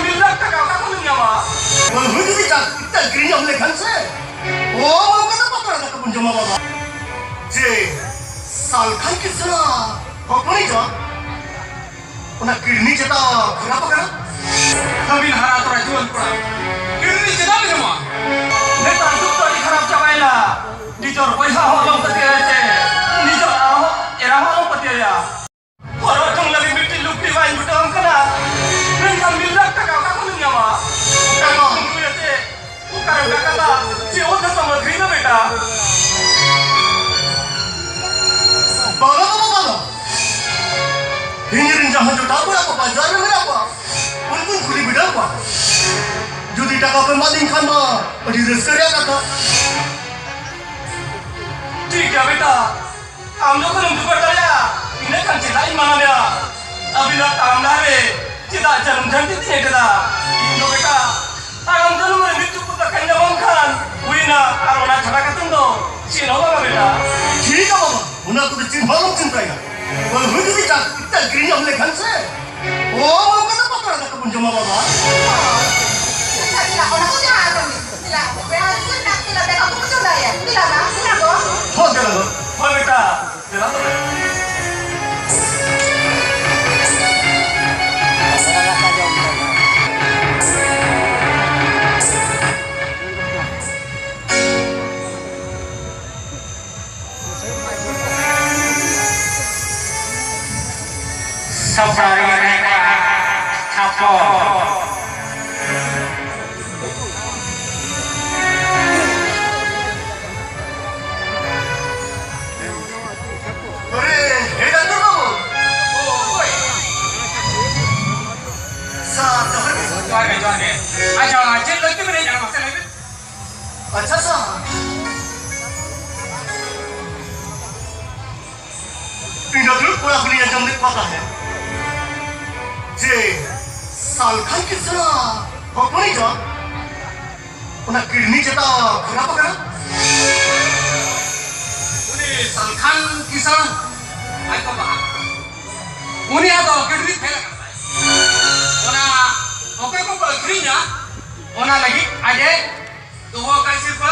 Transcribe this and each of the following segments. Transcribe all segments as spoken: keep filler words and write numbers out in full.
ᱢᱤᱫ ᱞᱟᱠᱷ ᱴᱟᱠᱟ ᱚᱠᱟ ᱠᱷᱚᱱᱮᱢ ᱧᱟᱢᱟ? ᱵᱟᱹᱦᱩ ᱡᱩᱫᱤ ᱪᱟᱠᱨᱤ ᱧᱟᱢ ᱞᱮᱠᱷᱟᱱ ᱥᱮ, ᱚ, ᱵᱟᱝ ᱠᱟᱛᱮ ᱯᱟᱛᱲᱟ ᱫᱟᱠᱟ ᱵᱚᱱ ᱡᱚᱢᱟ ᱵᱟᱵᱟ᱾ ᱡᱮ ᱥᱟᱞᱠᱷᱟᱱ ᱠᱤᱥᱟᱹᱬ ᱦᱚᱯᱚᱱᱤᱡ ᱫᱚ ᱚᱱᱟ ᱠᱤᱰᱱᱤ ᱪᱮᱛᱟᱱ ᱠᱷᱟᱨᱟᱯ ᱟᱠᱟᱱᱟ᱾ ᱟᱹᱵᱤᱱ ᱦᱟᱨᱟ ᱛᱚᱨᱟ ᱡᱩᱣᱟᱹᱱ ᱠᱚᱲᱟ, ᱠᱤᱰᱱᱤ ᱪᱮᱫᱟᱜ ᱵᱤᱱ ᱮᱢᱟ? ᱱᱮᱛᱟᱨ ᱡᱩᱜᱽ ᱫᱚ ᱟᱹᱰᱤ ᱠᱷᱟᱨᱟᱯ ᱪᱟᱵᱟᱭᱮᱱᱟ᱾ ᱱᱤᱡᱚᱨ ᱵᱚᱭᱦᱟ ᱦᱚᱸ ᱟᱞᱚᱢ ᱯᱟᱹᱛᱭᱟᱹᱣᱟᱭᱟ ᱥᱮ, ᱱᱤᱡᱚᱨ ᱟᱨᱦᱚᱸ ᱮᱨᱟ ᱦᱚᱸ ᱟᱞᱚᱢ ᱯᱟᱹᱛᱭᱟᱹᱣᱟᱭᱟ᱾ ᱦᱚᱨᱚᱜ ᱡᱚᱝ ᱞᱟᱹᱜᱤᱫ ᱢᱤᱫᱴᱤᱡ ᱞᱩᱜᱽᱲᱤ ᱵᱟᱹᱧ ᱡᱩᱴᱟᱹᱣᱟᱢ ᱠᱟᱱᱟ, ᱢᱮᱱᱠᱷᱟᱱ ᱢᱤᱫ ᱞᱟᱠᱷ ᱴᱟᱠᱟ ᱚᱠᱟ ᱠᱷᱚᱱᱮᱢ ᱧᱟᱢᱟ? ᱚᱠᱟ ᱠᱷᱚᱱ ᱠᱩᱢᱵᱽᱲᱩᱭᱟᱛᱮ ᱚᱠᱟᱨᱮᱢ ᱰᱟᱠᱟᱛᱟ? ᱪᱮ ᱚᱛ ᱦᱟᱥᱟᱢ ᱟᱹᱠᱷᱨᱤᱧ ᱫᱟ ᱵᱮᱴᱟ? ᱵᱟᱵᱟ, ᱵᱟᱵᱟ, ᱵᱟᱵᱟ, ᱤᱧ ᱨᱮᱱ ᱡᱟᱦᱟᱸ ᱡᱚᱴᱟᱣ ᱠᱚᱲᱟ ᱠᱚ ᱵᱟᱡᱟᱨ ᱨᱮ ᱢᱮᱱᱟᱜ ᱠᱚᱣᱟ, ᱩᱱᱠᱩᱧ ᱠᱩᱞᱤ ᱵᱤᱰᱟᱹᱣ ᱠᱚᱣᱟ᱾ ᱡᱩᱫᱤ ᱴᱟᱠᱟ ᱠᱚ ᱮᱢᱟ ᱫᱤᱧ ᱠᱷᱟᱱ ᱢᱟ ᱟᱹᱰᱤ ᱨᱟᱹᱥᱠᱟᱹ ᱨᱮᱭᱟᱜ ᱠᱟᱛᱷᱟ᱾ ᱴᱷᱤᱠ ᱜᱮᱭᱟ ᱵᱮᱴᱟ, ᱟᱢ ᱡᱚᱠᱷᱚᱱᱮᱢ ᱡᱚᱜᱟᱲ ᱫᱟᱲᱮᱭᱟᱜᱼᱟ, ᱤᱱᱟᱹ ᱠᱷᱟᱱ ᱪᱮᱫᱟᱜ ᱤᱧ ᱢᱟᱱᱟ ᱢᱮᱭᱟ? ᱟᱹᱵᱤᱱᱟᱜ ᱛᱟᱲᱟᱢ ᱰᱟᱦᱟᱨ ᱨᱮ ᱪᱮᱫᱟᱜ ᱡᱟᱹᱱᱩᱢ ᱡᱷᱟᱹᱱᱴᱤ ᱛᱤᱧ ᱮᱴᱮᱫᱟ? ᱤᱧ ᱫᱚ ᱵᱮᱴᱟ, ᱛᱟᱲᱟᱢ ᱡᱟᱹᱱᱩᱢ ᱨᱮ ᱢᱤᱫ ᱪᱩᱯᱩᱫ ᱫᱟᱠᱟᱧ ᱧᱟᱢᱟᱢ ᱠᱷᱟᱱ ᱦᱩᱭᱱᱟ, ᱟᱨ ᱚᱱᱟ ᱪᱷᱟᱰᱟ ᱠᱟᱛᱮ ᱫᱚ ᱪᱮᱫ ᱦᱚᱸ ᱵᱟᱝᱟ ᱵᱮᱴᱟ᱾ ᱴᱷᱤᱠ ᱜᱮᱭᱟ ᱵᱟᱵᱟ, ᱚᱱᱟ ᱠᱚᱫᱚ ᱪᱮᱫ ᱦᱚᱸ ᱟᱞᱚᱢ ᱪᱤᱱᱛᱟᱹᱭᱟ᱾ ᱵᱟᱹᱦᱩ ᱡᱩᱫᱤ ᱪᱟᱠᱨᱤ ᱧᱟᱢ ᱞᱮᱠᱷᱟᱱ ᱥᱮ, ᱚ, ᱚᱱᱠᱟ ᱫᱚ ᱯᱟᱛᱲᱟ ᱫᱟᱠᱟ ᱵᱚᱱ ᱡᱚᱢᱟ ᱵᱟᱵᱟ᱾ ᱟᱪᱪᱷᱟ, ᱪᱮᱫᱟᱜ ᱚᱱᱟ ᱠᱚ ᱡᱟᱦᱟᱸ ᱟᱫᱚ ᱪᱮᱫᱟᱜ ᱵᱮᱲᱟ ᱦᱟᱹᱥᱩᱨ ᱱᱟ ᱛᱤᱞᱟ ᱫᱟᱠᱟ ᱠᱚ ᱪᱚᱸᱫᱟᱭᱟ᱾ ᱛᱤᱞᱟ ᱫᱟ, ᱛᱤᱞᱟ ᱫᱚ᱾ ᱦᱚᱸ, ᱛᱤᱞᱟ ᱫᱚ᱾ ᱦᱳᱭ ᱵᱮᱴᱟ, ᱪᱟᱞᱟᱜ ᱛᱚᱵᱮ᱾ ᱥᱟᱯᱲᱟᱣᱤᱡ ᱨᱮᱱᱟᱜ ᱛᱷᱟᱯᱚᱱ᱾ ᱟᱨᱮ, ᱦᱮ ᱰᱟᱠᱛᱟᱨ ᱵᱟᱹᱵᱩ᱾ ᱳᱭ᱾ ᱥᱟᱨ, ᱡᱚᱦᱟᱨ ᱜᱮ᱾ ᱡᱚᱦᱟᱨ ᱜᱮ, ᱡᱚᱦᱟᱨ ᱜᱮ᱾ ᱟᱪᱪᱷᱟ, ᱪᱮᱫ ᱞᱟᱹᱠᱛᱤ ᱢᱮᱱᱟᱜᱼᱟ, ᱢᱟᱥᱮ ᱞᱟᱹᱭ ᱵᱤᱱ? ᱟᱪᱪᱷᱟ, ᱥᱟᱨ᱾ ᱤᱧ ᱫᱚ ᱫᱩᱲᱩᱵ ᱠᱚᱲᱟ ᱠᱚᱞᱤᱧ ᱟᱸᱡᱚᱢ ᱞᱮᱫ ᱠᱚᱣᱟ ᱛᱟᱦᱮᱸᱫ ᱡᱮ ᱥᱟᱞᱠᱷᱟᱱ ᱠᱤᱥᱟᱹᱬ ᱦᱚᱯᱚᱱᱤᱡ ᱫᱚ ᱚᱱᱟ ᱠᱤᱰᱱᱤ ᱪᱮᱛᱟ ᱠᱷᱟᱨᱟᱯ ᱟᱠᱟᱱᱟ᱾ ᱩᱱᱤ ᱥᱟᱞᱠᱷᱟᱱ ᱠᱤᱥᱟᱹᱬ ᱟᱡ ᱵᱟᱵᱟ, ᱩᱱᱤᱭᱟᱜ ᱫᱚ ᱠᱤᱰᱱᱤ ᱯᱷᱮᱞ ᱟᱠᱟᱱ ᱛᱟᱭᱟ᱾ ᱚᱱᱟ ᱚᱱᱟ ᱞᱟᱹᱜᱤᱫ ᱟᱡ ᱮ ᱫᱚᱦᱚ ᱟᱠᱟᱫ ᱥᱤᱨᱯᱟᱹ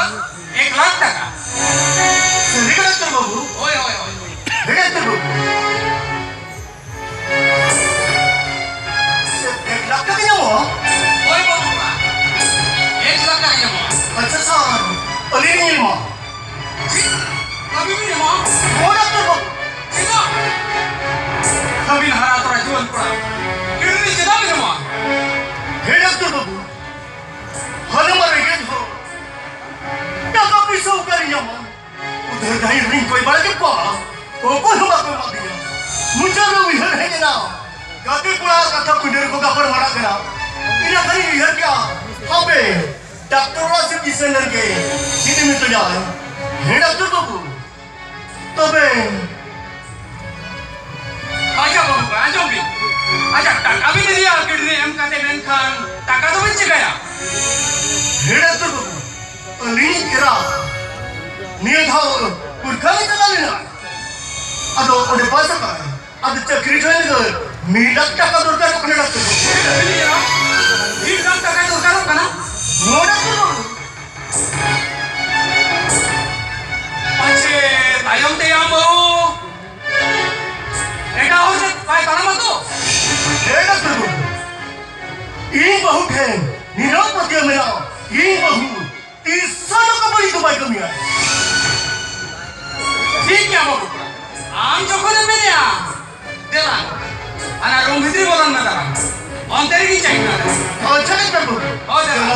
ᱮᱠ ᱞᱟᱠᱷ ᱴᱟᱠᱟ᱾ ᱥᱟᱹᱨᱤ ᱜᱮ ᱰᱟᱠᱛᱟᱨ ᱵᱟᱹᱵᱩ? ᱦᱳᱭ, ᱦᱳᱭ, ᱦᱳᱭ᱾ ᱦᱮᱸ ᱰᱟᱠᱛᱟᱨ ᱵᱟᱹᱵᱩ᱾ ᱮᱠ ᱞᱟᱠᱷ ᱴᱟᱠᱟ ᱧᱟᱢᱚᱜᱼᱟ? ᱦᱳᱭ ᱵᱟᱹᱵᱩ ᱠᱚᱲᱟ, ᱮᱠ ᱞᱟᱠᱷ ᱴᱟᱠᱟ ᱧᱟᱢᱚᱜᱼᱟ᱾ ᱟᱪᱪᱷᱟ ᱥᱟᱨ, ᱟᱹᱞᱤᱧ ᱞᱤᱧ ᱮᱢᱟ᱾ ᱪᱮᱫ? ᱟᱹᱵᱤᱱ ᱵᱤᱱ ᱮᱢᱟ? ᱦᱳᱭ ᱰᱟᱠᱛᱟᱨ ᱵᱟᱹᱵᱩ᱾ ᱪᱮᱫᱟᱜ? ᱟᱹᱵᱤᱱ ᱦᱟᱨᱟ ᱛᱚᱨᱟ ᱡᱩᱣᱟᱹᱱ ᱠᱚᱲᱟ, ᱠᱤᱰᱱᱤ ᱪᱮᱫᱟᱜ ᱵᱤᱱ ᱮᱢᱟ? ᱦᱮᱸ ᱰᱟᱠᱛᱟᱨ ᱵᱟᱹᱵᱩ, ᱦᱟᱱᱮ ᱢᱟ ᱨᱮᱸᱜᱮᱡ ᱦᱚᱲ, ᱴᱟᱠᱟ ᱯᱩᱭᱥᱟᱹ ᱚᱠᱟᱨᱮ ᱧᱟᱢᱟ? ᱩᱫᱷᱟᱹᱨ ᱫᱷᱟᱹᱨᱤ ᱨᱤᱧ ᱠᱚᱭ ᱵᱟᱲᱟ ᱠᱮᱫ ᱠᱚᱣᱟ, ᱚᱠᱚᱭ ᱦᱚᱸ ᱵᱟᱠᱚ ᱮᱢᱟ ᱫᱤᱧᱟ᱾ ᱢᱩᱪᱟᱹᱫ ᱨᱮ ᱩᱭᱦᱟᱹᱨ ᱦᱮᱡ ᱮᱱᱟ, ᱜᱟᱛᱮ ᱠᱚᱲᱟ ᱠᱟᱛᱷᱟ ᱯᱤᱸᱰᱟᱹ ᱨᱮᱠᱚ ᱜᱟᱯᱟᱞ ᱢᱟᱨᱟᱜ ᱠᱟᱱᱟ᱾ ᱤᱱᱟᱹ ᱠᱷᱟᱱᱤᱧ ᱩᱭᱦᱟᱹᱨ ᱠᱮᱫᱼᱟ, ᱦᱟᱯᱮ, ᱰᱟᱠᱛᱚᱨ ᱚᱲᱟᱜ ᱥᱮᱫ ᱫᱤᱥᱟᱹ ᱞᱮᱱᱜᱮ, ᱪᱮᱫ ᱮ ᱢᱮᱛᱟᱹᱧᱟ? ᱦᱮᱸ ᱰᱟᱠᱛᱚᱨ ᱵᱟᱹᱵᱩ, ᱛᱚᱵᱮ ᱟᱪᱪᱷᱟ ᱵᱟᱹᱵᱩ, ᱟᱸᱡᱚᱢ ᱵᱤᱱ᱾ ᱟᱪᱪᱷᱟ, ᱴᱟᱠᱟ ᱵᱤᱱ ᱤᱫᱤᱭᱟ ᱠᱤᱰᱱᱤ ᱮᱢ ᱠᱟᱛᱮ, ᱢᱮᱱᱠᱷᱟᱱ ᱴᱟᱠᱟ ᱫᱚᱵᱤᱱ ᱪᱤᱠᱟᱹᱭᱟ? ᱦᱮᱸ ᱰᱟᱠᱛᱚᱨ ᱵᱟᱹᱵᱩ, ᱟᱹᱞᱤᱧ ᱮᱨᱟ ᱱᱤᱭᱟᱹ ᱫᱷᱟᱣ ᱯᱩᱨᱠᱷᱟ ᱞᱮ ᱪᱟᱞᱟᱣ ᱞᱮᱱᱟ᱾ ᱟᱫᱚ ᱚᱸᱰᱮ ᱯᱟᱥ ᱟᱠᱟᱫ, ᱟᱫᱚ ᱪᱟᱹᱠᱨᱤ ᱴᱷᱮᱱ ᱫᱚ ᱢᱤᱫ ᱞᱟᱠᱷ ᱴᱟᱠᱟ ᱫᱚᱨᱠᱟᱨᱚᱜ ᱠᱟᱱᱟ ᱰᱟᱠᱛᱚᱨ ᱵᱟᱹᱵᱩ᱾ ᱪᱮᱫ ᱵᱤᱱ ᱞᱟᱹᱭᱟ? ᱢᱤᱫ ᱞᱟᱠᱷ ᱴᱟᱠᱟ ᱫᱚᱨᱠᱟᱨᱚᱜ ᱠᱟᱱᱟ? ᱦᱮᱸ ᱰᱟᱠᱛᱚᱨ ᱵᱟᱹᱵᱩ᱾ ᱯᱟᱪᱷᱮ ᱛᱟᱭᱚᱢ ᱛᱮ ᱟᱢ ᱵᱟᱹᱦᱩ ᱮᱴᱟᱜ ᱦᱚᱲ ᱥᱮᱫ ᱵᱟᱭ ᱛᱟᱲᱟᱢᱟ ᱛᱚ? ᱦᱮᱸ ᱰᱟᱠᱛᱚᱨ ᱵᱟᱹᱵᱩ, ᱤᱧ ᱵᱟᱹᱦᱩ ᱴᱷᱮᱱ ᱱᱤᱱᱟᱹᱜ ᱯᱟᱹᱛᱭᱟᱹᱣ ᱢᱮᱱᱟᱜᱼᱟ, ᱤᱧ ᱵᱟᱹᱦᱩ ᱛᱤᱥ ᱦᱚᱸ ᱱᱚᱝᱠᱟ ᱵᱟᱹᱲᱤᱡ ᱫᱚ ᱵᱟᱭ ᱠᱟᱹᱢᱤᱭᱟ᱾ ᱴᱷᱤᱠ ᱜᱮᱭᱟ ᱵᱟᱹᱵᱩ ᱠᱚᱲᱟ, ᱟᱢ ᱡᱚᱠᱷᱚᱱᱮᱢ ᱢᱮᱱᱮᱜᱼᱟ, ᱫᱮᱞᱟ, ᱦᱟᱱᱟ ᱨᱩᱢ ᱵᱷᱤᱛᱨᱤ ᱵᱚᱞᱚᱱ ᱢᱮ ᱛᱟᱞᱟᱝ᱾ ᱚᱱᱛᱮ ᱨᱮᱜᱮᱧ ᱪᱟᱹᱠᱨᱤ ᱠᱟᱱᱟ᱾ ᱟᱪᱪᱷᱟ, ᱰᱟᱠᱛᱟᱨ ᱵᱟᱹᱵᱩ᱾ ᱦᱳᱭ, ᱪᱚᱞᱚ᱾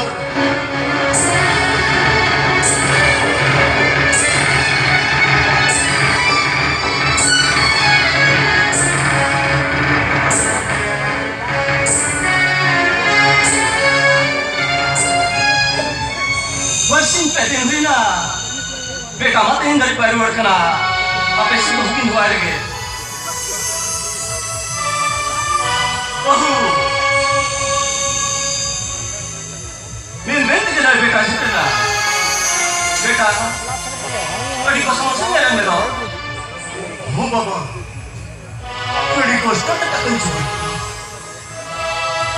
ᱵᱟᱨᱥᱤᱧ ᱯᱮ ᱫᱤᱱ ᱦᱩᱭᱱᱟ᱾ ᱵᱮᱴᱟ ᱢᱟ ᱛᱮᱦᱮᱧ ᱫᱷᱟᱹᱨᱤᱡ ᱵᱟᱭ ᱨᱩᱣᱟᱹᱲ ᱠᱟᱱᱟ᱾ ᱟᱯᱮ ᱥᱮᱫ ᱵᱟᱹᱦᱩ ᱠᱤᱱ ᱦᱚᱦᱚᱣᱟᱭ ᱞᱮᱜᱮ᱾ ᱵᱟᱹᱦᱩ! ᱢᱮᱱ ᱢᱮᱱ ᱛᱮᱜᱮ ᱱᱟᱭ ᱵᱮᱴᱟ ᱥᱮᱴᱮᱨᱟ᱾ ᱵᱮᱴᱟ, ᱟᱹᱰᱤ ᱠᱚᱥᱴᱚ ᱢᱚᱥᱴᱚ ᱧᱮᱞᱮᱫ ᱢᱮ ᱫᱚ᱾ ᱦᱚᱸ ᱵᱟᱵᱟ, ᱟᱹᱰᱤ ᱠᱚᱥᱴᱚ ᱛᱮ ᱴᱟᱠᱟᱧ ᱡᱚᱜᱟᱲ ᱠᱮᱫᱟ᱾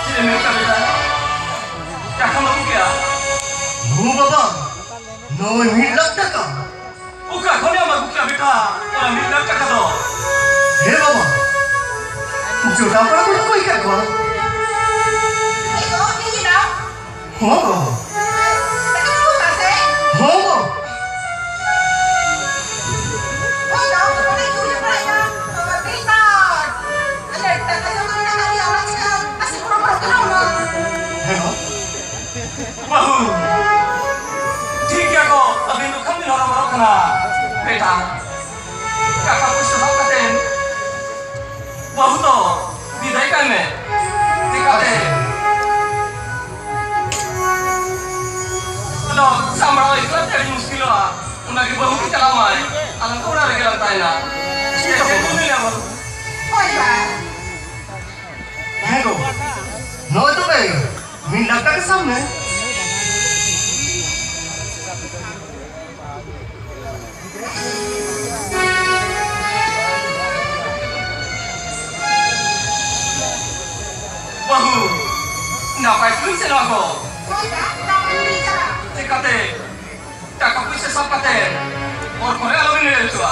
ᱪᱮᱫ ᱮᱢ ᱢᱮᱱ ᱠᱮᱫᱟ ᱵᱮᱴᱟ? ᱠᱟᱛᱷᱟᱢ ᱟᱹᱜᱩ ᱠᱮᱜᱼᱟ? ᱦᱚᱸ ᱵᱟᱵᱟ, ᱱᱚᱜᱼᱚᱭ ᱢᱤᱫ ᱞᱟᱠᱷ ᱴᱟᱠᱟ᱾ ᱚᱠᱟ ᱠᱷᱚᱱᱮᱢ ᱟᱹᱜᱩ ᱠᱮᱜᱼᱟ ᱵᱮᱴᱟ, ᱚᱱᱟ ᱢᱤᱫ ᱞᱟᱠᱷ ᱴᱟᱠᱟ ᱫᱚ? ᱦᱮᱸ ᱵᱟᱵᱟ, ᱡᱚᱴᱟᱣ ᱠᱚᱲᱟ ᱠᱚᱧ ᱠᱚᱭ ᱠᱟᱜ ᱠᱚᱣᱟ᱾ ᱦᱚᱸ ᱜᱚ᱾ ᱦᱚᱸ ᱜᱚ᱾ ᱦᱮᱸ ᱜᱚ᱾ ᱵᱟᱹᱦᱩ, ᱴᱷᱤᱠ ᱜᱮᱭᱟ ᱜᱚ, ᱟᱹᱵᱤᱱ ᱫᱚ ᱠᱷᱟᱱ ᱵᱤᱱ ᱦᱚᱨᱚᱵᱚᱨᱚᱜ ᱠᱟᱱᱟ᱾ ᱵᱮᱴᱟ, ᱴᱟᱠᱟ ᱯᱩᱭᱥᱟᱹ ᱥᱟᱵ ᱠᱟᱛᱮ ᱵᱟᱹᱦᱩ ᱫᱚ ᱵᱤᱫᱟᱹᱭ ᱠᱟᱭ ᱢᱮ᱾ ᱪᱤᱠᱟᱹᱛᱮ? ᱟᱫᱚ ᱥᱟᱢᱵᱲᱟᱣ ᱮᱠᱞᱟ ᱛᱮ ᱟᱹᱰᱤ ᱢᱩᱥᱠᱤᱞᱚᱜᱼᱟ᱾ ᱚᱱᱟᱜᱮ ᱵᱟᱹᱦᱩ ᱜᱮ ᱪᱟᱞᱟᱣ ᱢᱟᱭ᱾ ᱟᱞᱟᱝ ᱫᱚ ᱚᱲᱟᱜ ᱨᱮᱜᱮ ᱞᱟᱝ ᱛᱟᱦᱮᱱᱟ᱾ ᱪᱮᱫ ᱠᱚ ᱢᱮᱱᱟ ᱵᱟᱹᱦᱩ? ᱦᱳᱭ ᱵᱟ᱾ ᱦᱮᱸ ᱜᱚ᱾ ᱱᱚᱜᱼᱚᱭ ᱛᱚᱵᱮ ᱢᱤᱫ ᱞᱟᱠᱷ ᱴᱟᱠᱟ ᱥᱟᱵ ᱢᱮ᱾ ᱵᱟᱹᱦᱩ, ᱱᱟᱯᱟᱭ ᱛᱮᱵᱤᱱ ᱥᱮᱱᱚᱜᱼᱟ ᱜᱚ᱾ ᱪᱤᱠᱟᱹᱛᱮ ᱴᱟᱠᱟ ᱯᱩᱭᱥᱟᱹ ᱥᱟᱵ ᱠᱟᱛᱮ ᱦᱚᱨ ᱠᱚᱨᱮ ᱟᱞᱚᱵᱤᱱ ᱮᱲᱮ ᱦᱚᱪᱚᱜᱼᱟ᱾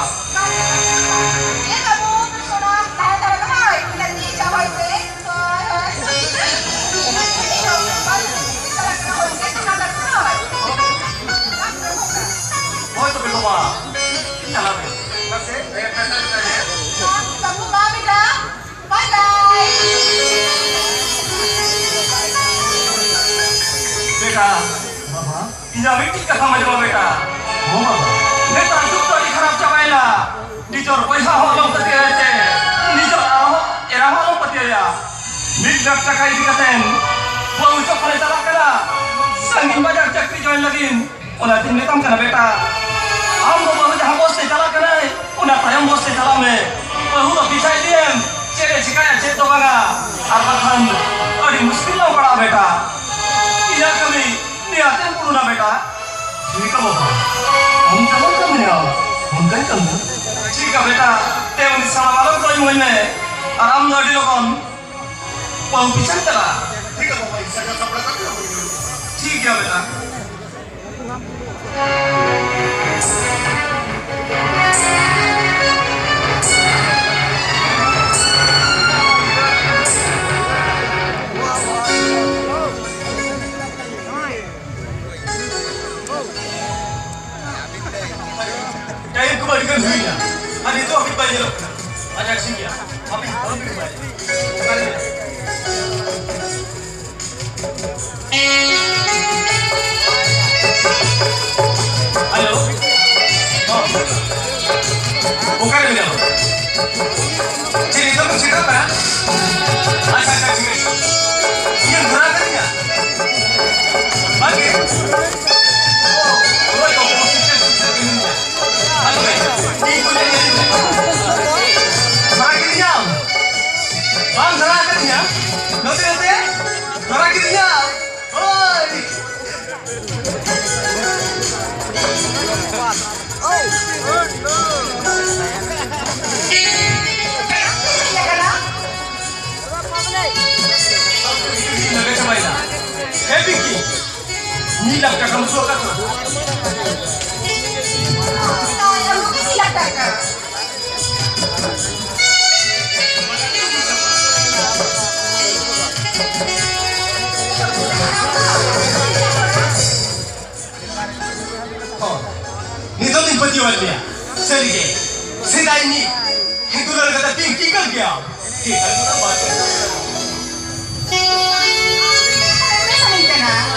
ᱦᱳᱭ ᱛᱚᱵᱮ ᱵᱟᱵᱟ, ᱪᱟᱞᱟᱜ ᱢᱮ᱾ ᱢᱟᱥᱮ, ᱵᱟᱹᱵᱩ, ᱵᱟ ᱵᱮᱴᱟ, ᱵᱟᱭ ᱵᱟᱭ᱾ ᱵᱮᱴᱟ, ᱵᱟᱵᱟ, ᱤᱧᱟᱜ ᱢᱤᱫᱴᱤᱡ ᱠᱟᱛᱷᱟᱢ ᱟᱸᱡᱚᱢᱟ ᱵᱮᱴᱟ᱾ ᱦᱚᱸ ᱵᱟᱵᱟ᱾ ᱱᱮᱛᱟᱨ ᱡᱩᱜᱽ ᱫᱚ ᱟᱹᱰᱤ ᱠᱷᱟᱨᱟᱯ ᱪᱟᱵᱟᱭᱮᱱᱟ᱾ ᱱᱤᱡᱚᱨ ᱵᱚᱭᱦᱟ ᱦᱚᱸ ᱟᱞᱚᱢ ᱯᱟᱹᱛᱭᱟᱹᱣᱟᱭᱟ ᱪᱮ ᱱᱤᱡᱚᱨ ᱟᱨ ᱦᱚᱸ ᱮᱨᱟ ᱦᱚᱸ ᱟᱞᱚᱢ ᱯᱟᱹᱛᱭᱟᱹᱣᱟᱭᱟ᱾ ᱢᱤᱫ ᱞᱟᱠᱷ ᱴᱟᱠᱟ ᱤᱫᱤ ᱠᱟᱛᱮᱱ ᱵᱟᱹᱦᱩ ᱡᱚᱠᱷᱚᱱᱮ ᱪᱟᱞᱟᱜ ᱠᱟᱱᱟ ᱥᱟᱺᱜᱤᱧ ᱵᱟᱡᱟᱨ ᱪᱟᱹᱠᱨᱤ join ᱞᱟᱹᱜᱤᱫ, ᱚᱱᱟᱛᱤᱧ ᱢᱮᱛᱟᱢ ᱠᱟᱱᱟ ᱵᱮᱴᱟ, ᱟᱢ ᱫᱚ ᱵᱟᱹᱦᱩ ᱡᱟᱦᱟᱸ bus ᱛᱮ ᱪᱟᱞᱟᱜ ᱠᱟᱱᱟᱭ, ᱚᱱᱟ ᱛᱟᱭᱚᱢ bus ᱛᱮ ᱪᱟᱞᱟᱜ ᱢᱮ᱾ ᱵᱟᱹᱦᱩ ᱫᱚ ᱯᱤᱪᱷᱟ ᱤᱫᱤᱭᱮᱢ, ᱪᱮᱫ ᱮ ᱪᱤᱠᱟᱹᱭᱟ ᱪᱮᱫ ᱫᱚ ᱵᱟᱝᱟ, ᱟᱨ ᱵᱟᱠᱷᱟᱱ ᱟᱹᱰᱤ ᱢᱩᱥᱠᱤᱞ ᱨᱮᱢ ᱯᱟᱲᱟᱜᱼᱟ ᱵᱮᱴᱟ᱾ ᱤᱧᱟᱹᱜ ᱠᱟᱹᱢᱤ ᱱᱤᱭᱟᱹᱛᱮᱢ ᱯᱩᱨᱩᱱᱟ ᱵᱮᱴᱟ᱾ ᱴᱷᱤᱠ ᱜᱮᱭᱟ ᱵᱟᱵᱟ, ᱟᱢ ᱡᱟᱦᱟᱸ ᱠᱟᱹᱢᱤᱭᱟ, ᱚᱱᱠᱟᱧ ᱠᱟᱹᱢᱤᱭᱟ᱾ ᱴᱷᱤᱠ ᱜᱮᱭᱟ ᱵᱮᱴᱟ, ᱛᱮ ᱩᱱᱤ ᱥᱟᱢᱟᱱ ᱟᱞᱚᱢ ᱠᱚᱭ ᱢᱚᱭ ᱢᱮ, ᱟᱨ ᱟᱢ ᱫᱚ ᱟᱹᱰᱤ ᱞᱚᱜᱚᱱ ᱵᱟᱹᱦᱩ ᱯᱤᱪᱷᱟᱹᱢ ᱪᱟᱞᱟᱜᱼᱟ᱾ ᱴᱷᱤᱠ ᱜᱮᱭᱟ ᱵᱟᱵᱟ, ᱤᱧ ᱥᱟᱡᱟᱣ ᱥᱟᱯᱲᱟᱣ ᱠᱟᱛᱮ ᱟᱢ ᱤᱧ ᱜᱮᱭᱟ ᱢᱮᱱᱟᱜᱼᱟ᱾ ᱴᱟᱭᱤᱢ ᱠᱚ ᱟᱹᱰᱤ ᱜᱟᱱ ᱦᱩᱭᱱᱟ, ᱟᱨ ᱱᱤᱛᱚᱜ ᱦᱟᱹᱵᱤᱡ ᱵᱟᱭ ᱧᱮᱞᱚᱜ ᱠᱟᱱᱟ᱾ ᱟᱪᱪᱷᱟ, ᱴᱷᱤᱠ ᱜᱮᱭᱟ, ᱦᱟᱯᱮ, ᱦᱟᱯᱮ, ᱦᱟᱯᱮ᱾ ᱦᱮᱞᱳ᱾ ᱦᱚᱸ᱾ ᱚᱠᱟᱨᱮ ᱢᱮᱱᱟᱢᱟ? ᱪᱮᱫ ᱱᱤᱛᱚᱜ ᱮᱢ ᱥᱮᱴᱮᱨᱚᱜ ᱠᱟᱱᱟ? ᱟᱪᱪᱷᱟ, ᱟᱪᱪᱷᱟ, ᱴᱷᱤᱠ ᱟᱪᱷᱮ᱾ ᱤᱧᱮᱢ ᱫᱷᱚᱨᱟᱣ ᱠᱟᱫᱤᱧᱟ? ᱵᱟᱝ ᱜᱮ᱾ ᱚ, ᱦᱳᱭ, ᱚᱯᱚᱡᱤᱥᱚᱱ ᱥᱮᱫ ᱨᱮ ᱢᱤᱱᱟᱹᱧᱟ᱾ ᱵᱟᱝ ᱜᱮ᱾ ᱤᱧ ᱠᱚ ᱧᱮᱞ ᱧᱮᱞ ᱛᱮ᱾ ᱫᱷᱚᱨᱟᱣ ᱠᱤᱫᱤᱧᱟᱢ? ᱵᱟᱢ ᱫᱷᱚᱨᱟᱣ ᱠᱟᱫᱤᱧᱟ? ᱱᱚᱛᱮ, ᱱᱚᱛᱮ᱾ ᱫᱷᱚᱨᱟᱣ ᱠᱤᱫᱤᱧᱟᱢ? ᱦᱳᱭ᱾ ᱦᱮᱸ, ᱯᱤᱝᱠᱤ, ᱢᱤᱫ ᱞᱟᱠᱷ ᱴᱟᱠᱟᱢ ᱩᱥᱩᱞ ᱟᱠᱟᱫ ᱠᱚᱣᱟ᱾ ᱢᱤᱫ ᱞᱟᱠᱷ ᱴᱟᱠᱟ᱾ ᱦᱚᱸ, ᱱᱤᱛᱚᱜ ᱫᱚᱧ ᱯᱟᱹᱛᱭᱟᱹᱣ ᱟᱫ ᱢᱮᱭᱟ᱾ ᱥᱟᱹᱨᱤᱜᱮ, ᱥᱮᱫᱟᱭ ᱨᱤᱱᱤᱡ ᱫᱩᱞᱟᱹᱲ ᱜᱟᱛᱮ ᱯᱤᱝᱠᱤ ᱠᱟᱱ ᱜᱮᱭᱟᱢ᱾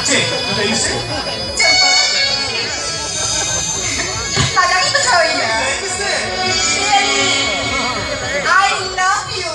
ᱪᱮᱫ? ᱞᱟᱹᱭ ᱢᱮᱥᱮ᱾ ᱪᱮᱫ? ᱞᱟᱡᱟᱣ ᱜᱮ ᱵᱩᱡᱷᱟᱹᱣ ᱮᱭᱟ᱾ ᱞᱟᱹᱭ ᱢᱮᱥᱮ᱾ I love you.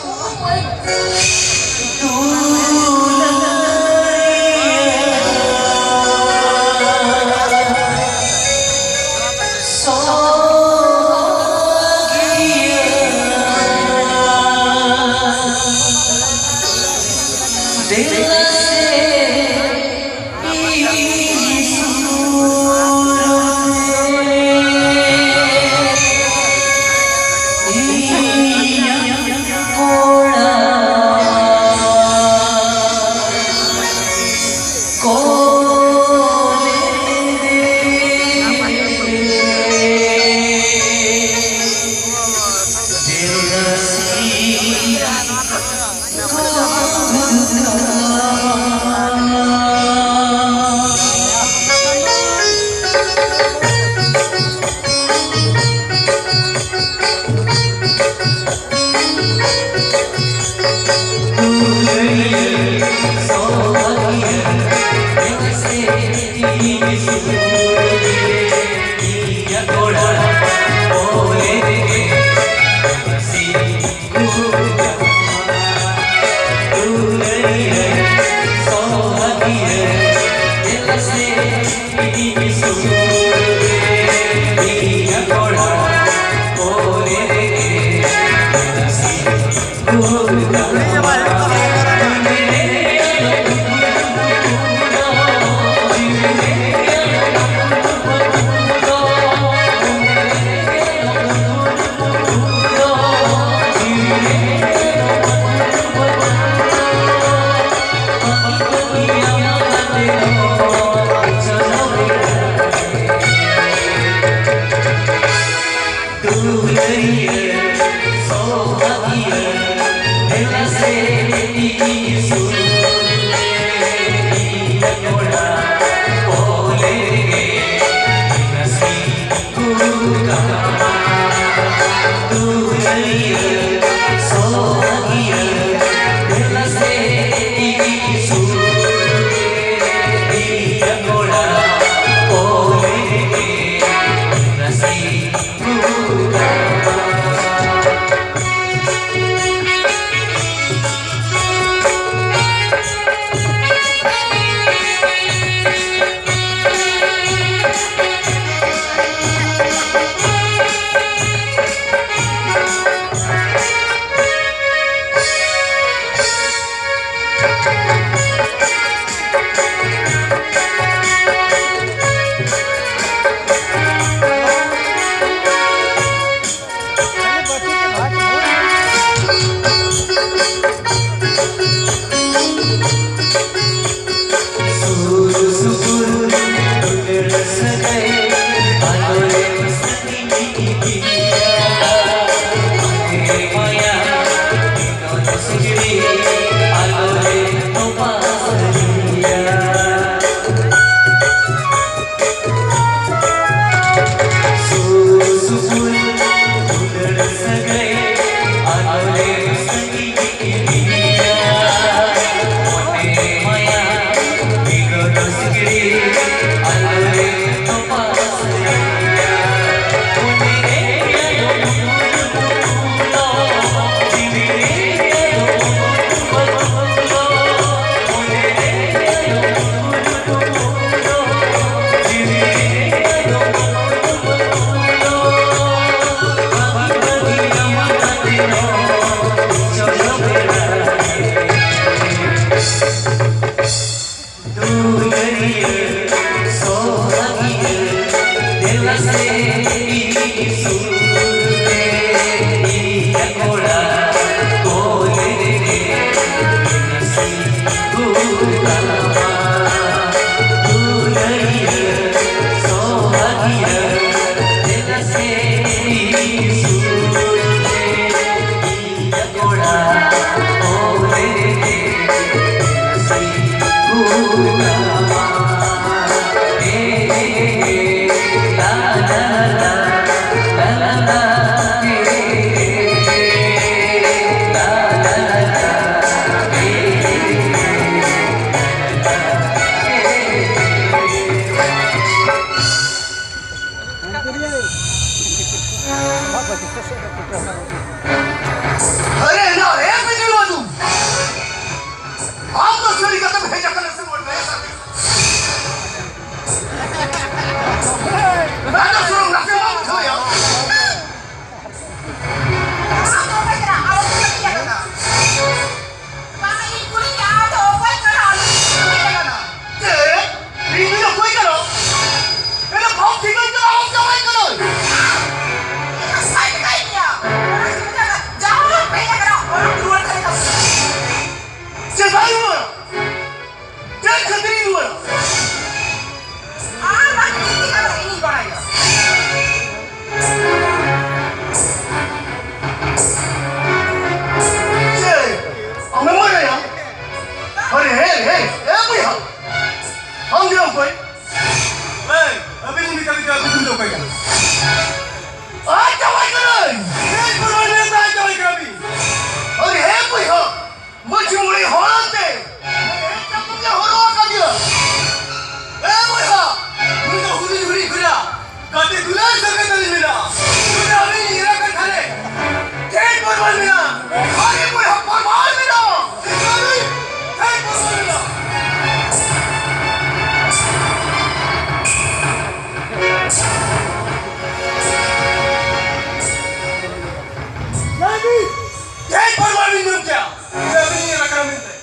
ᱫᱩᱞᱟᱹᱲᱤᱭᱟᱹ ᱥᱚᱦᱟᱜᱤᱭᱟᱹ, ᱫᱮᱞᱟ ᱥᱮ ᱤᱧ ᱥᱩᱨ ᱛᱮ, ᱤᱧᱟᱜ ᱠᱚᱲᱟ ᱠᱚᱞᱮ ᱨᱮ, ᱫᱮᱞᱟ ᱥᱮ ᱜᱩᱨ ᱛᱟᱢᱟ᱾ ᱫᱩᱞᱟᱹᱲᱤᱭᱟᱹ ᱥᱚᱦᱟᱜᱤᱭᱟᱹ, ᱫᱮᱞᱟ ᱥᱮ ᱤᱧ ᱥᱩᱨ ᱛᱮ, अरे ना, एक मिनट बाबू। आप तो चोरी का तो भेजा कर ऐसे बोल रहे हैं सर। मैं तो सुनो, रखे हो, उठो यार। ᱵᱟᱝ, ᱤᱧ ᱠᱩᱞᱤ ᱢᱮᱭᱟ, ᱟᱢ ᱫᱚ ᱚᱠᱚᱭ ᱠᱟᱱᱟᱢ? ᱪᱮᱫ? ᱤᱧ ᱫᱚ ᱚᱠᱚᱭ ᱠᱟᱱᱟᱢ? ᱮᱱᱟ ᱵᱷᱟᱵ ᱴᱷᱤᱠ ᱟᱹᱧ ᱠᱟᱱᱟ, ᱟᱢ ᱡᱟᱶᱟᱭ ᱠᱟᱱᱟᱭ᱾ ᱤᱧ ᱫᱚ ᱥᱟᱭ ᱴᱟᱠᱟᱧ ᱮᱢᱟᱭᱟ᱾ ᱚᱱᱟ ᱠᱷᱟᱹᱛᱤᱨ ᱛᱮ ᱡᱟᱦᱟᱸ ᱦᱮᱡ ᱟᱠᱟᱱᱟ, ᱚᱱᱟ ᱨᱩᱣᱟᱹᱲ ᱠᱟᱹᱧ ᱛᱟᱢᱟ᱾ ᱪᱮᱫ ᱵᱟᱭ ᱨᱩᱣᱟᱹᱲᱟ? ᱪᱮᱫ ᱠᱷᱟᱹᱛᱤᱨᱤᱧ ᱨᱩᱣᱟᱹᱲᱟ? ᱟᱨ ᱵᱟᱝ ᱪᱮᱫ ᱪᱤᱠᱟᱹ ᱠᱟᱛᱮ ᱤᱧᱤᱧ ᱵᱟᱲᱟᱭᱟ? ᱪᱮᱫ? ᱟᱢᱮᱢ ᱵᱟᱲᱟᱭᱟ? ᱟᱨᱮ, ᱦᱮ, ᱦᱮ, ᱮ ᱵᱚᱭᱦᱟ, ᱟᱢ ᱜᱮ ᱚᱠᱚᱭ? ᱮᱭ, ᱟᱹᱵᱤᱱ ᱢᱤᱫ ᱠᱟᱹᱢᱤ ᱠᱟᱹᱢᱤ ᱫᱚ ᱚᱠᱚᱭ ᱠᱟᱱᱟ? ᱟᱡ ᱡᱟᱶᱟᱭ ᱠᱟᱱᱟᱭ᱾ ᱮᱭ, ᱵᱚᱭᱦᱟ, ᱟᱡ ᱡᱟᱶᱟᱭ ᱠᱟᱱᱟ ᱵᱤᱱ᱾ ᱟᱨᱮ, ᱦᱮ ᱵᱚᱭᱦᱟ, ᱢᱟᱹᱡᱷᱤ ᱢᱚᱬᱮ ᱦᱚᱲ ᱟᱛᱮ ᱮᱠ ᱪᱟᱯᱚ ᱜᱮ ᱦᱚᱨᱚ ᱟᱠᱟᱫᱮᱭᱟ᱾ ᱮ ᱵᱚᱭᱦᱟ, ᱱᱩᱭ ᱫᱚ ᱦᱩᱰᱤᱧ ᱦᱩᱰᱤᱧ ᱠᱷᱚᱱᱟᱜ ᱜᱟᱛᱮ ᱫᱩᱞᱟᱹᱲ ᱥᱟᱹᱜᱟᱹᱭ ᱛᱟᱹᱞᱤᱧ ᱢᱮᱱᱟᱜᱼᱟ᱾ ᱱᱩᱭ ᱫᱚ ᱟᱹᱞᱤᱧ ᱮᱨᱟ ᱠᱟᱛᱷᱟ ᱨᱮ ᱪᱮᱫ ᱯᱚᱨᱢᱟᱱ ᱢᱮᱱᱟᱜᱼᱟ? ᱟᱨᱮ ᱵᱚᱭᱦᱟ, ᱯᱚᱨᱢᱟᱱ ᱢᱮᱱᱟᱜᱼᱟ᱾ ᱪᱮᱫ ᱯᱚᱨᱢᱟᱱ ᱢᱮᱱᱟᱜᱼᱟ? ᱞᱟᱹᱭ ᱵᱤᱱ, ᱪᱮᱫ ᱯᱚᱨᱢᱟᱱ ᱵᱤᱱ ᱧᱟᱢ ᱠᱮᱜᱼᱟ? ᱡᱮ ᱟᱹᱵᱤᱱ ᱮᱨᱟ ᱠᱟᱱᱟ ᱢᱮᱱᱛᱮ?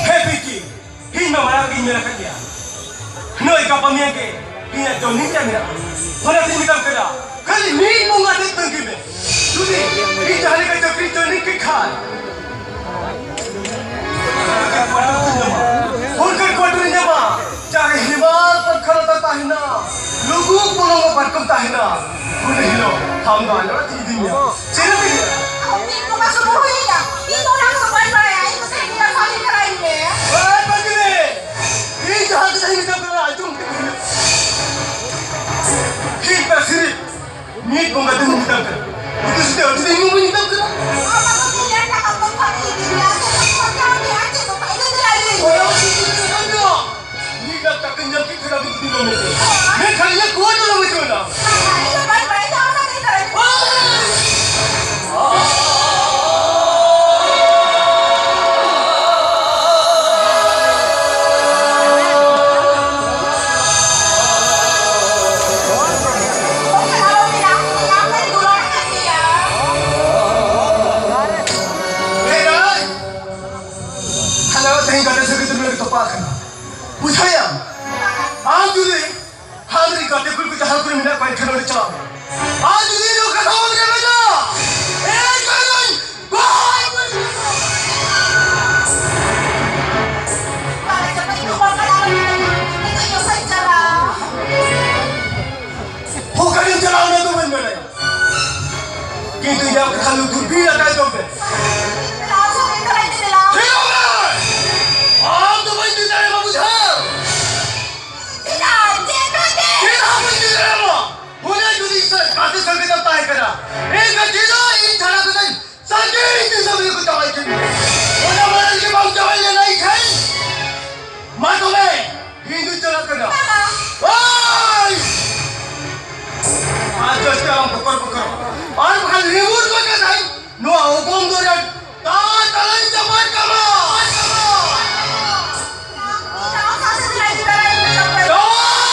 ᱦᱮᱸ ᱯᱤᱝᱠᱤ, ᱤᱧ ᱢᱟ ᱢᱟᱲᱟᱝ ᱨᱮᱜᱤᱧ ᱢᱮᱱ ᱟᱠᱟᱫ ᱜᱮᱭᱟ, ᱱᱚᱜᱼᱚᱭ ᱜᱟᱯᱟ ᱢᱮᱭᱟᱝ ᱜᱮ ᱤᱧᱟᱹᱜ joining time ᱢᱮᱱᱟᱜᱼᱟ᱾ ᱚᱱᱟᱛᱤᱧ ᱢᱮᱛᱟᱢ ᱠᱟᱱᱟ, ᱠᱷᱟᱹᱞᱤ ᱢᱤᱫ ᱵᱚᱸᱜᱟ ᱛᱮ ᱛᱟᱺᱜᱤ ᱢᱮ᱾ ᱡᱩᱫᱤ ᱤᱧ ᱡᱟᱦᱟᱸ ᱞᱮᱠᱟ ᱪᱟᱹᱠᱨᱤ joining ᱠᱮᱫ ᱠᱷᱟᱱ, ᱚᱱᱠᱟᱱ quarter ᱤᱧ ᱧᱟᱢᱟ, ᱚᱱᱠᱟᱱ quarter ᱤᱧ ᱧᱟᱢᱟ, ᱡᱟᱦᱟᱸ ᱨᱮ ᱦᱮᱢᱟᱞ ᱯᱟᱝᱠᱷᱟ ᱞᱟᱛᱟᱨ ᱛᱟᱦᱮᱱᱟ, ᱞᱩᱜᱩ ᱯᱚᱞᱚᱝ ᱯᱟᱨᱠᱚᱢ ᱛᱟᱦᱮᱱᱟ᱾ ᱩᱱ ᱦᱤᱞᱳᱜ ᱟᱢ ᱫᱚ ᱟᱞᱮ ᱚᱲᱟᱜ ᱛᱮᱧ ᱤᱫᱤ ᱢᱮᱭᱟ᱾ ᱪᱮᱫ ᱮᱢ ᱞᱟᱹᱭᱟ? ᱢᱤᱫ ᱵᱚᱸᱜᱟ ᱥᱩᱢᱩᱝ ᱦᱩᱭ ᱮᱱᱟ, ᱤᱧ ᱫᱚ ᱚᱱᱟ ᱠᱚᱫᱚ ᱵᱟᱹᱧ ᱵᱟᱲᱟᱭᱟ, ᱤᱧ ᱫᱚ ᱥᱮ ᱤᱧ ᱫᱚ ᱥᱟᱹᱨᱤ ᱠᱟᱱᱟ ᱤᱧ ᱢᱮ᱾ ᱮᱭ ᱯᱟᱹᱜᱽᱞᱤ! ᱤᱧ ᱡᱟᱦᱟᱸ ᱠᱟᱛᱷᱟᱧ ᱢᱮᱛᱟᱢ ᱠᱟᱱᱟ, ᱟᱸᱡᱚᱢ ᱠᱟᱛᱮ ᱦᱩᱭᱩᱜ᱾ ᱤᱧ ᱯᱮ ᱥᱤᱨᱤᱯ ᱢᱤᱫ ᱵᱚᱸᱜᱟ ᱫᱩᱧ ᱢᱮᱛᱟᱢ ᱠᱟᱱᱟ᱾ ᱩᱛᱩ ᱥᱩᱛᱮ ᱟᱹᱰᱤ ᱫᱤᱱ ᱵᱚᱱ ᱢᱮᱛᱟᱢ ᱠᱟᱱᱟ᱾ ᱚᱱᱟ ᱩᱛᱩ ᱥᱩᱛᱮ ᱟᱹᱰᱤ ᱫᱤᱱ ᱵᱚᱱ ᱢᱮᱛᱟᱢ ᱠᱟᱱᱟ᱾ ᱢᱤᱫ ᱞᱟᱠᱷ ᱴᱟᱠᱟᱧ ᱧᱟᱢ ᱠᱮᱫ ᱠᱷᱟᱱ ᱟᱹᱰᱤ ᱫᱤᱱ ᱵᱚᱱ ᱢᱮᱛᱟᱢ ᱠᱟᱱᱟ᱾ ᱢᱮᱱᱠᱷᱟᱱ ᱤᱧᱟᱹᱜ ᱠᱳᱱᱳ ᱫᱚ ᱵᱟᱹᱧ ᱢᱮᱛᱟᱢ ᱠᱟᱱᱟ᱾ ᱤᱧ ᱫᱚ ᱵᱟᱹᱧ ᱵᱟᱲᱟᱭ ᱛᱟᱦᱮᱸ ᱚᱱᱟ ᱠᱟᱛᱷᱟ᱾ ᱦᱮᱞᱳ, ᱛᱮᱦᱮᱧ ᱜᱟᱛᱮ ᱥᱟᱹᱜᱟᱹᱭ ᱫᱚ ᱱᱚᱰᱮ ᱛᱚᱯᱟ ᱟᱠᱟᱱᱟ᱾ ᱵᱩᱡᱷᱟᱹᱣᱮᱭᱟᱢ? ᱟᱢ ᱡᱩᱫᱤ ᱟᱢ ᱨᱮᱱ ᱜᱟᱛᱮ ᱠᱩᱲᱤ ᱠᱚ ᱡᱟᱦᱟᱸ ᱠᱚᱨᱮ ᱢᱮᱱᱟᱜ ᱠᱚᱣᱟ, ᱮᱱᱠᱷᱟᱱ ᱚᱸᱰᱮ ᱪᱟᱞᱟᱜ ᱢᱮ᱾ ᱟᱨ ᱡᱩᱫᱤ ᱱᱚᱝᱠᱟ ᱠᱟᱛᱷᱟ ᱵᱟᱢ ᱨᱮᱵᱮᱫᱟ, ᱮᱱᱠᱷᱟᱱ ᱫᱚᱧ ᱜᱚᱡ ᱜᱩᱡᱩᱜᱼᱟ᱾ ᱚᱠᱟᱨᱮᱢ ᱪᱟᱞᱟᱜᱼᱟ, ᱚᱱᱟ ᱫᱚ ᱵᱟᱹᱧ ᱵᱟᱰᱟᱭᱟ᱾ ᱠᱤᱱᱛᱩ ᱤᱧᱟᱹᱜ ᱠᱟᱛᱷᱟ ᱞᱩᱛᱩᱨ ᱵᱤᱞ ᱟᱠᱟᱭ ᱛᱟᱵᱚᱱ ᱯᱮ᱾ ᱪᱮᱫ ᱦᱚᱸ ᱵᱟᱝ! ᱟᱢ ᱫᱚ ᱵᱟᱹᱧ ᱤᱫᱤ ᱫᱟᱲᱮᱭᱟᱢᱟ, ᱵᱩᱡᱷᱟᱹᱣ? ᱪᱮᱫᱟᱜ? ᱪᱮᱫ ᱠᱷᱟᱹᱛᱤᱨ? ᱪᱮᱫ ᱦᱚᱸ ᱵᱟᱹᱧ ᱤᱫᱤ ᱫᱟᱲᱮᱭᱟᱢᱟ᱾ ᱚᱱᱟ ᱡᱩᱫᱤ ᱥᱟ-, ᱜᱟᱛᱮ ᱥᱟᱹᱜᱟᱹᱭ ᱛᱟᱢ ᱛᱟᱦᱮᱸ ᱠᱟᱱᱟ, ᱤᱧ ᱫᱚ ᱪᱮᱫᱟᱜ ᱤᱧ ᱪᱷᱟᱲᱟ ᱠᱟᱛᱮ ᱥᱟᱹᱜᱟᱹᱭ ᱤᱧ ᱫᱤᱥᱚᱢ ᱨᱮᱠᱚ ᱪᱟᱵᱟᱭ ᱠᱟᱱᱟ? ᱚᱱᱟ ᱢᱟᱲᱟᱝ ᱨᱮᱜᱮ ᱵᱟᱢ ᱪᱟᱵᱟᱭ ᱞᱮᱱᱟ ᱤᱧ ᱴᱷᱮᱱ? ᱢᱟ ᱛᱚᱵᱮ, ᱤᱧ ᱫᱩᱧ ᱪᱟᱞᱟᱜ ᱠᱟᱱᱟ᱾ ᱵᱟᱵᱟ! ᱳᱭ! ᱟᱨ ᱡᱟᱹᱥᱛᱤ ᱟᱞᱚᱢ ᱯᱚᱠᱚᱨ ᱯᱚᱠᱚᱨ᱾ ᱟᱨ ᱵᱟᱠᱷᱟᱱ ᱨᱤᱢᱳᱴ ᱜᱚᱡ ᱠᱟᱛᱷᱟᱧ ᱱᱚᱣᱟ ᱚᱜᱚᱢ ᱫᱚ ᱨᱮ ᱛᱟᱞᱟ ᱛᱟᱞᱟᱧ ᱪᱟᱯᱟᱫ ᱠᱟᱢᱟ᱾ ᱪᱟᱯᱟᱫ!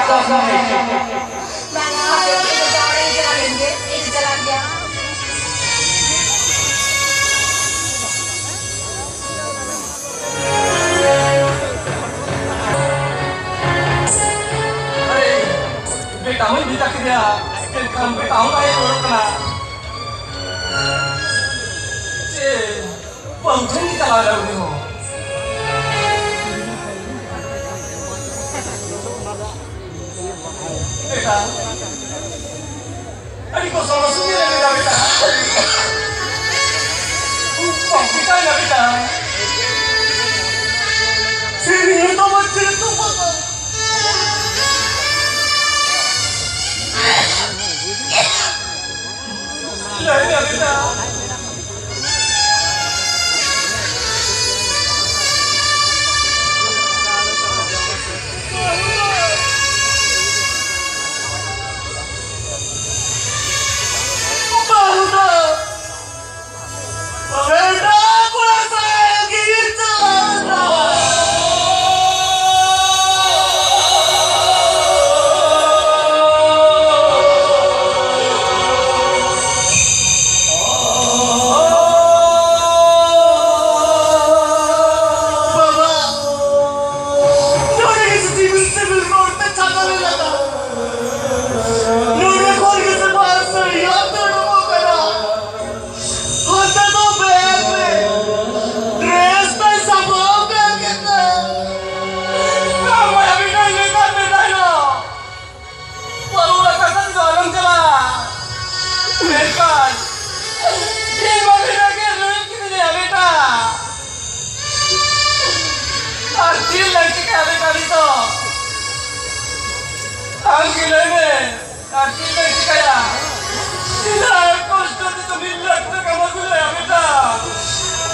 ᱵᱟᱝᱟ, ᱦᱟᱯᱮ, ᱤᱧ ᱫᱚ ᱡᱟᱶᱟᱭ ᱤᱧ ᱪᱟᱞᱟᱣ ᱞᱮᱱ ᱜᱮ, ᱤᱧ ᱪᱟᱞᱟᱜ ᱜᱮᱭᱟ᱾ ᱟᱨᱮ, ᱵᱮᱴᱟ ᱦᱚᱸᱧ ᱵᱷᱮᱡᱟ ᱠᱮᱫᱮᱭᱟ, ᱢᱮᱱᱠᱷᱟᱱ ᱵᱮᱴᱟ ᱦᱚᱸ ᱵᱟᱭ ᱨᱩᱣᱟᱹᱲᱚᱜ ᱠᱟᱱᱟ᱾ ᱪᱮᱫ? ᱵᱟᱹᱦᱩ ᱴᱷᱮᱱ ᱜᱮ ᱪᱟᱞᱟᱣ ᱮᱱᱟ ᱩᱱᱤ ᱦᱚᱸ᱾ ᱵᱮᱴᱟ, ᱟᱹᱰᱤ ᱠᱚᱥᱴᱚ ᱢᱟᱥᱩᱢ ᱧᱮᱞ ᱞᱮᱫᱟ ᱵᱮᱴᱟ᱾ ᱵᱟᱹᱦᱩ ᱪᱤᱠᱟᱹᱭᱮᱱᱟ ᱵᱮᱴᱟ? ᱥᱮᱨᱮᱧ ᱦᱚᱸ ᱛᱟᱢᱟ ᱪᱮᱫ ᱦᱚᱸ ᱵᱟᱝᱟ᱾ ᱞᱟᱹᱭ ᱢᱮ ᱵᱮᱴᱟ᱾ ᱵᱟᱹᱦᱩ ᱫᱚ ᱵᱮᱴᱟ ᱠᱚᱲᱟ ᱥᱟᱶ ᱜᱮ ᱪᱟᱞᱟᱣ ᱮᱱᱟ᱾ ᱵᱟᱵᱟ, ᱱᱚᱰᱮ ᱜᱮ ᱥᱤᱵᱤᱞ ᱥᱤᱵᱤᱞ ᱨᱚᱲ ᱛᱮ ᱪᱷᱟᱛᱟ ᱞᱮ ᱞᱟᱜᱟ᱾ ᱱᱚᱰᱮ ᱠᱷᱚᱱ ᱜᱮ ᱥᱮ ᱵᱟᱦᱟ ᱥᱟᱹᱲᱤ ᱦᱟᱛ ᱩᱰᱩᱠᱚᱜ ᱠᱟᱱᱟ᱾ ᱦᱟᱛᱟ ᱫᱚ ᱵᱮᱜᱽ ᱨᱮ᱾ ᱰᱨᱮᱥ ᱛᱟᱭ ᱥᱟᱯᱷᱟ ᱩᱛᱟᱹᱨ ᱠᱮᱫᱟ᱾ ᱟᱢ ᱢᱟᱭᱟ ᱵᱤᱱᱟᱹ ᱞᱮᱠᱟ ᱢᱮᱱᱟᱭᱟ᱾ ᱵᱟᱹᱦᱩ ᱨᱟᱠᱟᱵ ᱠᱟᱛᱮ ᱫᱚ ᱟᱞᱚᱢ ᱪᱟᱞᱟᱜᱼᱟ᱾ ᱢᱮᱱᱠᱷᱟᱱ ᱤᱧ ᱢᱟ ᱵᱤᱱᱟᱹ ᱜᱮ ᱨᱩᱣᱟᱹᱧ ᱠᱤᱫᱤᱧᱟ ᱵᱮᱴᱟ᱾ ᱟᱨ ᱪᱮᱫ ᱞᱮ ᱪᱤᱠᱟᱹᱭᱟ ᱵᱮᱴᱟ ᱱᱤᱛᱚᱜ? ᱟᱢ ᱜᱮ ᱞᱟᱹᱭ ᱢᱮ, ᱟᱨ ᱪᱮᱫ ᱞᱮ ᱪᱤᱠᱟᱹᱭᱟ? ᱛᱤᱱᱟᱹᱜ ᱠᱚᱥᱴᱚ ᱛᱮ ᱪᱚ ᱢᱤᱫ ᱞᱟᱠᱷ ᱴᱟᱠᱟᱢ ᱟᱹᱜᱩ ᱞᱮᱫᱼᱟ ᱵᱮᱴᱟ᱾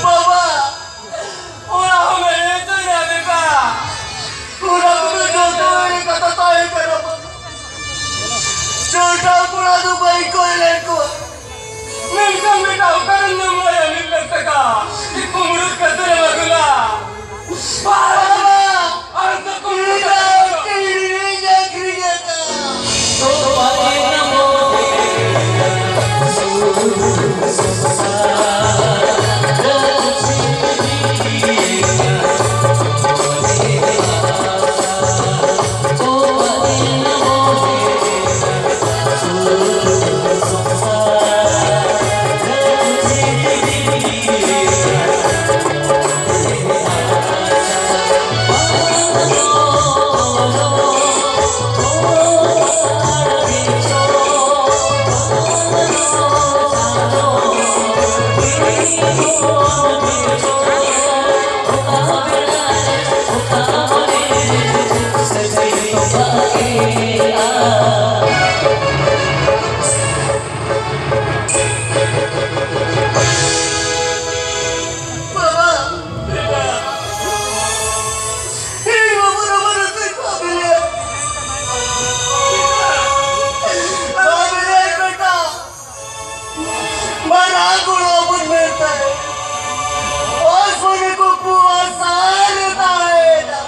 ᱵᱟᱵᱟ, ᱚᱲᱟᱜ ᱦᱚᱸ ᱢᱮᱱ ᱦᱚᱪᱚᱭᱮᱱᱟ ᱵᱮᱴᱟ᱾ ᱚᱱᱟ ᱠᱚᱫᱚ ᱡᱚᱛᱚ ᱮᱲᱮ ᱠᱟᱛᱷᱟ ᱛᱟᱦᱮᱸ ᱠᱟᱱᱟ ᱵᱟᱵᱟ᱾ ᱪᱷᱳᱴᱟ ᱠᱚᱲᱟ ᱫᱚ ᱵᱟᱹᱧ ᱠᱚᱭ ᱞᱮᱫ ᱠᱚᱣᱟ᱾ ᱢᱮᱱᱠᱷᱟᱱ ᱵᱮᱴᱟ, ᱚᱠᱟᱨᱮᱢ ᱧᱟᱢ ᱞᱮᱭᱟ ᱢᱤᱫ ᱞᱟᱠᱷ ᱴᱟᱠᱟ? ᱪᱮᱫ ᱠᱩᱢᱵᱽᱲᱩ ᱠᱟᱛᱮ ᱮᱢ ᱟᱹᱜᱩ ᱞᱮᱫᱼᱟ? ᱵᱟᱵᱟ! ᱟᱢ ᱫᱚ ᱠᱩᱢᱵᱽᱲᱩ ᱤᱧ ᱫᱚ ᱠᱟᱛᱮ ᱮᱢ ᱟᱹᱜᱩ ᱞᱮᱫᱼᱟ᱾ ᱠᱤᱨᱤᱧ ᱟᱹᱠᱷᱨᱤᱧ ᱵᱟᱵᱟ, ᱤᱧ ᱵᱟᱵᱟ ᱨᱟᱢᱟ ᱨᱟᱹᱥᱠᱟᱹ ᱠᱚ ᱵᱮᱞᱮ᱾ ᱠᱚ ᱵᱮᱞᱮ ᱵᱮᱴᱟ᱾ ᱢᱟᱨᱟᱝ ᱜᱚᱲᱚ ᱟᱵᱚᱱ ᱢᱮᱱᱛᱮ ᱚᱥᱢᱚᱱᱮ ᱠᱚ ᱠᱚ ᱟᱥᱟ ᱨᱮ ᱛᱟᱦᱮᱸᱱᱟ᱾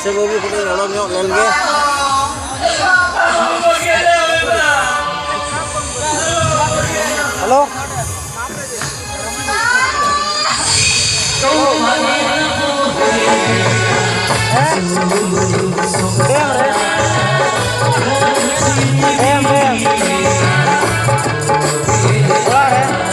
ᱥᱮ ᱵᱟᱹᱵᱩ ᱠᱟᱹᱴᱤᱡ ᱞᱚᱲᱚ ᱧᱚᱜ ᱞᱮᱱ ᱜᱮ᱾ ᱦᱮᱞᱳ᱾ ᱦᱮᱸ? ᱰᱮᱢ ᱨᱮ᱾ Dam, dam. ᱚᱲᱟᱜ ᱨᱮ᱾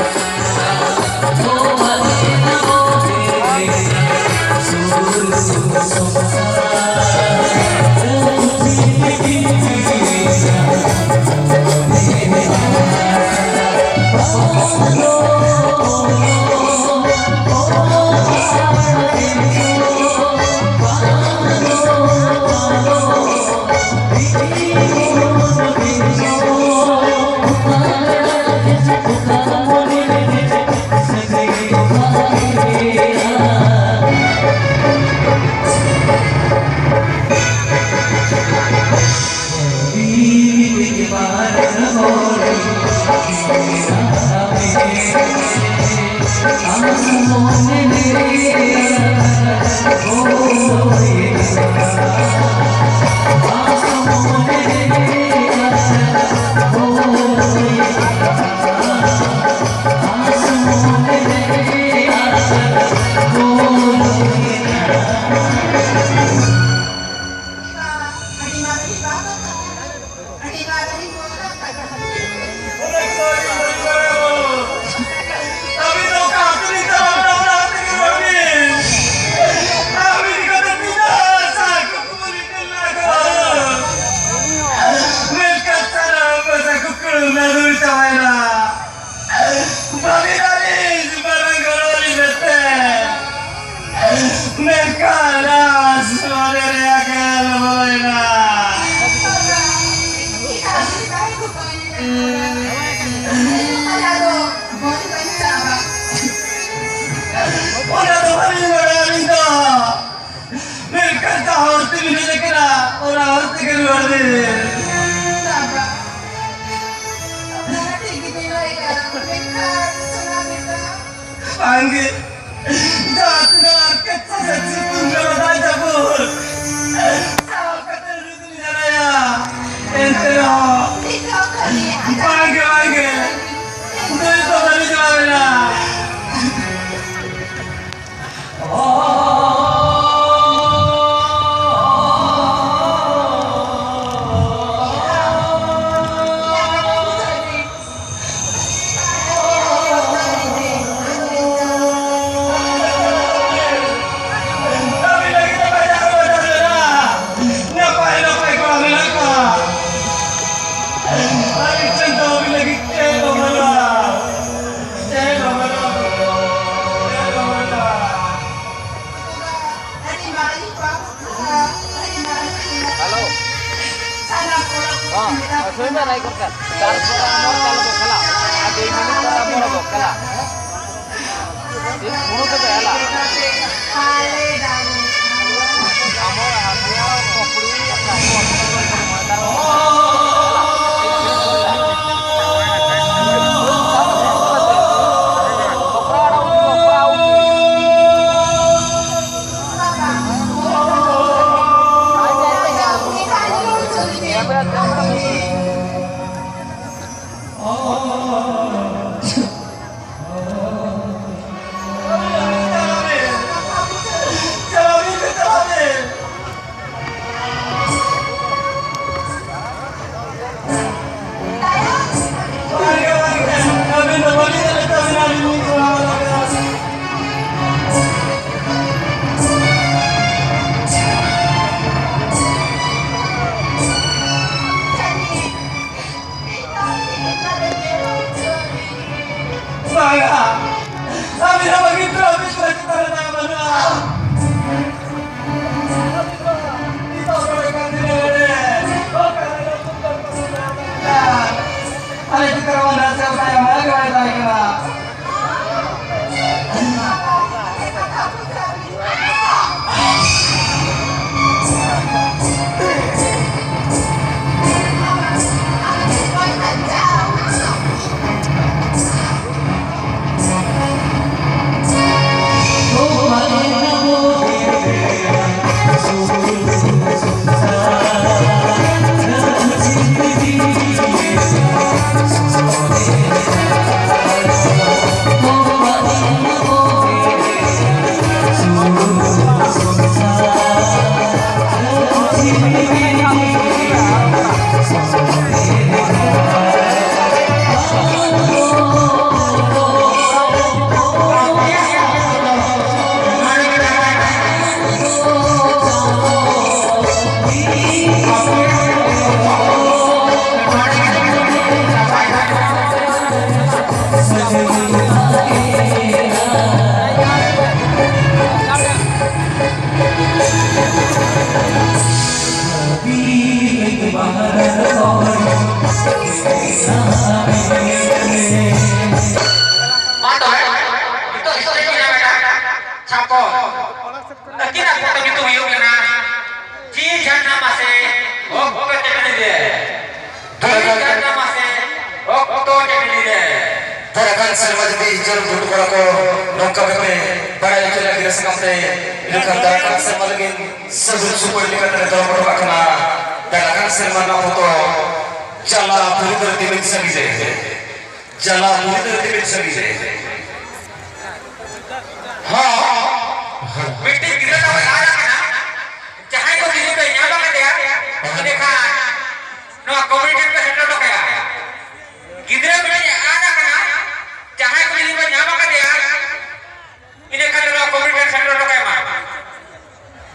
ᱢᱮᱱᱠᱷᱟᱱ ᱟᱥ ᱢᱚᱱᱮ ᱨᱮ ᱟᱜᱮᱞ ᱵᱚᱞᱚᱭᱮᱱᱟ᱾ ᱚᱱᱟ ᱫᱚ ᱵᱟᱹᱞᱤᱧ ᱵᱟᱲᱟᱭᱟ ᱟᱹᱞᱤᱧ ᱫᱚ᱾ ᱢᱮᱱᱠᱷᱟᱱ ᱡᱟᱦᱟᱸ ᱦᱚᱨ ᱛᱮᱵᱤᱱ ᱦᱮᱡ ᱟᱠᱟᱱᱟ, ᱚᱱᱟ ᱦᱚᱨ ᱛᱮᱜᱮ ᱨᱩᱣᱟᱹᱲ ᱵᱤᱱ᱾ ᱵᱟᱝᱜᱮ, ᱡᱟᱦᱟᱸ ᱛᱤᱱᱟᱹᱜ ᱠᱟᱪᱟ ᱠᱟᱪᱤ ᱯᱩᱱᱰᱨᱟᱹ ᱵᱟᱫᱟ ᱡᱟᱹᱯᱩᱫ, ᱥᱟᱵ ᱠᱟᱛᱮ ᱨᱩ ᱫᱚᱞᱤᱧ ᱡᱟᱱᱟᱭᱟ᱾ ᱮᱱᱛᱮ ᱨᱮᱦᱚᱸ ᱵᱟᱝᱜᱮ, ᱵᱟᱝᱜᱮ, ᱫᱩᱧ ᱠᱚ ᱵᱟᱹᱞᱤᱧ ᱪᱟᱞᱟᱣ ᱮᱱᱟ᱾ ᱦᱮᱞᱳ᱾ ᱦᱚᱸ, ᱥᱚᱢᱚᱭ ᱢᱮ ᱨᱟᱭ ᱠᱚᱨᱛᱮ᱾ ᱛᱟᱨᱯᱚᱨᱮ ᱟᱢᱚᱨ ᱠᱟᱞ ᱵᱚ ᱠᱷᱮᱞᱟ᱾ ᱟᱨ ᱫᱩᱭ ᱢᱤᱱᱤᱴ ᱯᱚᱨᱮ ᱟᱢᱚᱨ ᱵᱚ ᱠᱷᱮᱞᱟ᱾ ᱴᱤᱢ ᱦᱩᱲᱩ ᱠᱚ ᱪᱟᱞᱟᱜ᱾ ᱟᱢᱚᱨ ᱦᱟᱹᱴᱤᱭᱟᱹ ᱯᱚᱠᱲᱤ ᱛᱟᱨᱯᱚᱨ ᱢᱟ ᱛᱚᱵᱮ, ᱱᱤᱛᱚᱜ ᱥᱴᱮᱡᱽ ᱨᱮ ᱢᱮᱱᱟᱜ ᱪᱷᱟᱯᱚᱞ᱾ ᱟᱹᱠᱤᱱᱟᱜ ᱯᱚᱛᱚᱵ ᱧᱩᱛᱩᱢ ᱦᱩᱭᱩᱜ ᱠᱟᱱᱟ ᱡᱤᱣᱤ ᱡᱷᱟᱨᱱᱟ ᱢᱟᱥᱮ ᱚᱠᱛᱚ ᱪᱟᱹᱴᱟᱹᱱᱤ ᱨᱮ᱾ ᱡᱤᱣᱤ ᱡᱷᱟᱨᱱᱟ ᱢᱟᱥᱮ ᱚᱠᱛᱚ ᱪᱟᱹᱴᱟᱹᱱᱤ ᱨᱮ᱾ ᱫᱟᱨᱟᱭ ᱠᱟᱱ ᱥᱮᱨᱢᱟ ᱡᱩᱫᱤ ᱡᱟᱹᱨᱩᱲ ᱜᱷᱩᱴᱩ ᱠᱚᱲᱟ ᱠᱚ ᱱᱚᱝᱠᱟ ᱜᱮᱯᱮ ᱵᱟᱲᱟᱭ ᱦᱚᱪᱚ ᱞᱟᱹᱜᱤᱫ ᱨᱟᱹᱥᱠᱟᱹ ᱠᱟᱱᱛᱮ, ᱤᱱᱟᱹᱠᱷᱟᱱ ᱫᱟᱨᱟᱭ ᱠᱟᱱ ᱥᱮᱨᱢᱟ ᱞᱟᱹᱜᱤᱫ ᱥᱟᱹᱜᱩᱱ ᱥᱩᱯᱟᱹᱲᱤ ᱞᱮᱠᱟᱛᱮ ᱞᱮ ᱫᱚᱦᱚ ᱦᱚᱴᱚ ᱠᱟᱜ ᱠᱟᱱᱟ᱾ ᱫᱟᱨᱟᱭ ᱠᱟᱱ ᱥᱮᱨᱢᱟ ᱨᱮᱱᱟᱜ ᱯᱚᱛᱚᱵ ᱪᱟᱞᱟᱣ ᱯᱩᱨᱤ ᱫᱷᱟᱹᱨᱛᱤ ᱢᱤᱫ ᱥᱟᱹᱜᱤᱧ ᱨᱮ᱾ ᱪᱟᱞᱟᱣ ᱯᱩᱨᱤ ᱫᱷᱟᱹᱨᱛᱤ ᱢᱤᱫ ᱥᱟᱹᱜᱤᱧ ᱨᱮ᱾ ᱦᱚᱸ, ᱢᱤᱫᱴᱤᱡ ᱜᱤᱫᱽᱨᱟᱹ ᱛᱟᱵᱚᱭ ᱟᱫ ᱟᱠᱟᱱᱟ᱾ ᱡᱟᱦᱟᱸᱭ ᱠᱚ ᱛᱤᱨᱞᱟᱹ ᱯᱮ ᱧᱟᱢ ᱟᱠᱟᱫᱮᱭᱟ, ᱮᱸᱰᱮᱠᱷᱟᱱ ᱱᱚᱣᱟ ᱠᱚᱢᱤᱴᱤ